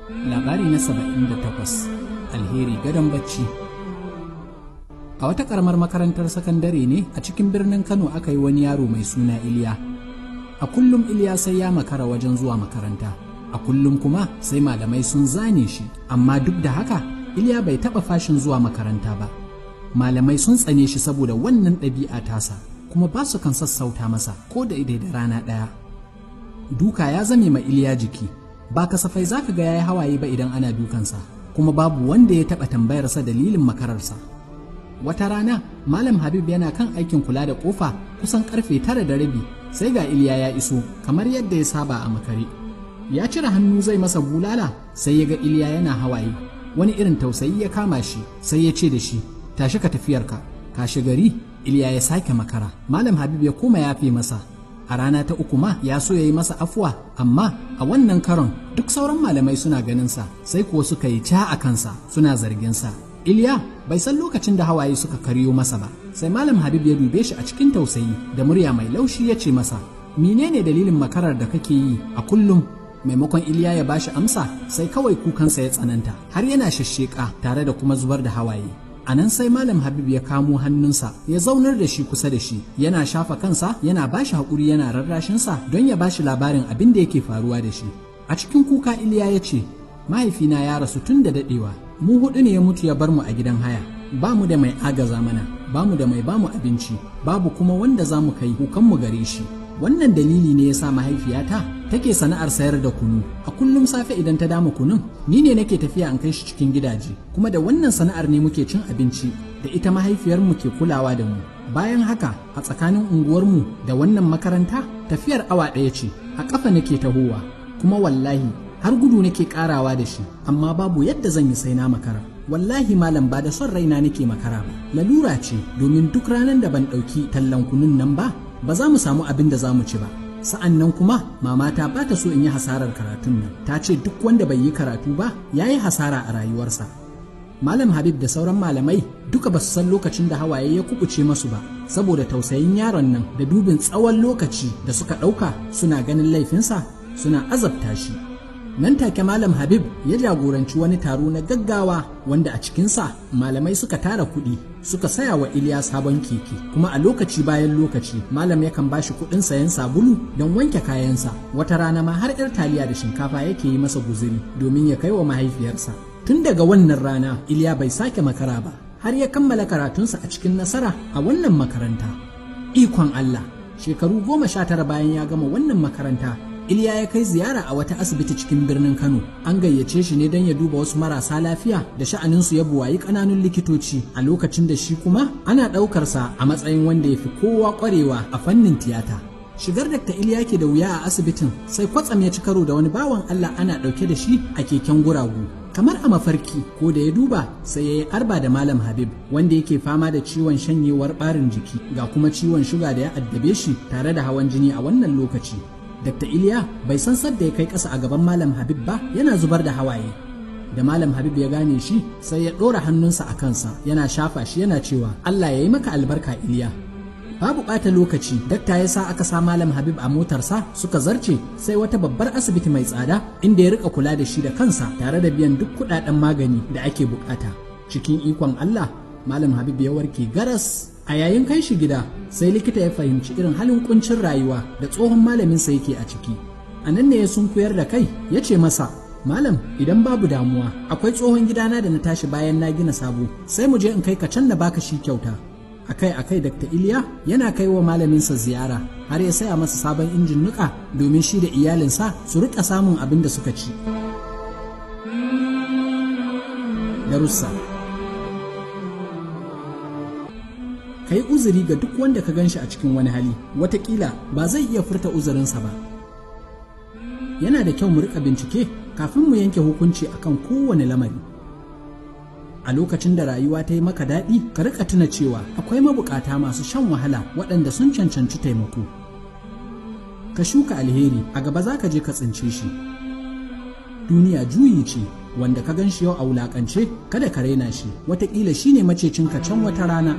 Labari na 78, Alheri gadon bacci. A wata ƙaramar makarantar sakandare ne a cikin birnin Kano aka yi wani yaro mai suna Iliya. A kullum Iliya sai ya makara wajen zuwa makaranta, a kullum kuma sai malamai sun zane shi, amma duk da haka Iliya bai taɓa fashin zuwa makaranta ba. Malamai sun tsane shi saboda wannan ɗabi'a tasa, kuma ba su kan sassauta masa ko da idai da rana ɗaya. Duka ya zame ma Iliya jiki, ba kasafai za ka ga ya yi hawaye ba idan ana dukansa, kuma babu wanda ya taɓa tambayarsa dalilin makararsa. Wata rana, Malam Habib yana kan aikin kula da ƙofa kusan karfe 9:30, sai ga Iliya ya iso kamar yadda ya saba a makare. Ya cire hannu zai masa bulala, sai ya ga Iliya yana hawaye. Wani irin tausayi ya kama shi, sai ya ce da shi, "Tashi ka tafiyarka." Kashe gari, Iliya ya sake makara. Malam Habib ya koma yafe masa. A rana ta uku ma ya so ya yi masa afuwa, amma a wannan karon duk sauran malamai suna ganinsa, sai kuwa suka yi ca a kansa suna zarginsa. Iliya bai san lokacin da hawaye suka karyo masa ba, sai Malam Habib ya dube shi a cikin tausayi, da murya mai laushi ya ce masa, "Menene dalilin makarar da kake yi a kullum?" Maimakon Iliya ya bashi amsa, sai kawai kukansa ya tsananta har yana shashsheka tare da kuma zubar da hawaye. A nan sai Malam Habib ya kamo hannunsa ya zaunar da shi kusa da shi, yana shafa kansa, yana bashi haƙuri, yana rarrashinsa don ya bashi labarin abin da yake faruwa da shi. A cikin kuka Iliya ya ce, "Mahaifina ya rasu tun da daɗewa. Mu huɗu ne ya mutu ya bar mu a gidan haya. Ba mu da mai agaza mana, ba mu da mai bamu abinci, babu kuma wanda za mu kai kukanmu gare shi. Wannan dalili ne ya sa mahaifiyata take sana'ar sayar da kunu. A kullum safe idan ta dama kunun, ni ne nake tafiya in kai shi cikin gidaje, kuma da wannan sana'ar ne muke cin abinci, da ita mahaifiyarmu ke kulawa da mu. Bayan haka, a tsakanin unguwarmu da wannan makaranta tafiyar awa 1 ce, a ƙafa nake tahowa, kuma wallahi har gudu nake karawa da shi, amma babu yadda zan yi sai na makara. Wallahi malam, ba da son raina nake makara ba, lalura ce, domin duk ranar da ban ɗauki tallan kunun nan ba, ba za mu samu abin da za mu ci ba. Sa'an nan kuma mamata ba ta so in yi hasarar karatun nan, ta ce duk wanda bai yi karatu ba ya yi hasara a rayuwarsa." Malam Habib da sauran malamai duka ba su san lokacin da hawaye ya kubuce masu ba, saboda tausayin yaron nan da dubin tsawon lokaci da suka ɗauka suna ganin laifinsa suna azabta shi. Nan take Malam Habib ya jagoranci wani taro na gaggawa, wanda a cikinsa malamai suka tara kuɗi suka saya wa Iliya sabon keke, kuma a lokaci bayan lokaci malam yakan bashi kuɗin sayan sabulu don wanke kayansa. Wata rana ma har 'yar taliya da shinkafa yake yi masa guzuri domin ya kai wa mahaifiyarsa. Tun daga wannan rana Iliya bai sake makara ba har ya kammala karatunsa a cikin nasara a wannan makaranta. Ikon Allah, shekaru 19 bayan ya gama wannan makaranta, Iliya ya kai ziyara a wata asibiti cikin birnin Kano. An gayyace shi ne don ya duba wasu marasa lafiya da sha'aninsu ya buwayi ƙananun likitoci, a lokacin da shi kuma ana ɗaukarsa a matsayin wanda ya fi kowa ƙwarewa a fannin tiyata. Shigar Dr. Iliya ke da wuya a asibitin, sai kwatsam ya ci karo da wani bawan Allah ana ɗauke da shi a keken guragu. Kamar a mafarki, ko da ya duba sai ya yi arba da Malam Habib, wanda yake fama da ciwon shanyewar ɓarin jiki, ga kuma ciwon shuga da ya addabe shi tare da hawan jini a wannan lokaci. Dr. Iliya bai san sadda ya kai ƙasa a gaban Malam Habib ba yana zubar da hawaye. Da Malam Habib ya gane shi, sai ya ɗora hannunsa a kansa yana shafa shi yana cewa, "Allah ya yi maka albarka, Iliya." Babu ɓata lokaci, dakta ya sa aka sa Malam Habib a motarsa suka zarce sai wata babbar asibiti mai tsada, inda ya rika kula da shi da kansa tare da biyan duk kuɗaɗen magani da ake bukata. Cikin ikon Allah, Malam Habib ya warke garas. A yayin kai shi gida, sai likita ya fahimci irin halin kuncin rayuwa da tsohon malaminsa yake a ciki. A nan ne ya sunkuyar da kai ya ce masa, "Malam, idan babu damuwa, akwai tsohon gidana da na tashi bayan na gina sabo, sai mu je in kai ka can na baka shi kyauta." Akai akai Dr. Iliya yana kai wa malaminsa ziyara, har ya saya masa sabon injin nuka domin shi da iyalinsa su rika samun abin da suka ci. Darussa. Ka yi uzuri ga duk wanda ka ganshi a cikin wani hali, watakila ba zai iya furta uzurinsa ba. Yana da kyau mu rika bincike kafin mu yanke hukunci akan kowane lamari. A lokacin da rayuwa ta yi maka daɗi, ka rika tuna cewa akwai mabukata masu shan wahala waɗanda sun cancanci taimako. Ka shuka alheri, a gaba za ka je ka tsince shi. Duniya juyi ce, wanda ka gan shi yau a wulakance, kada ka raina shi, watakila shine macecinka can wata rana.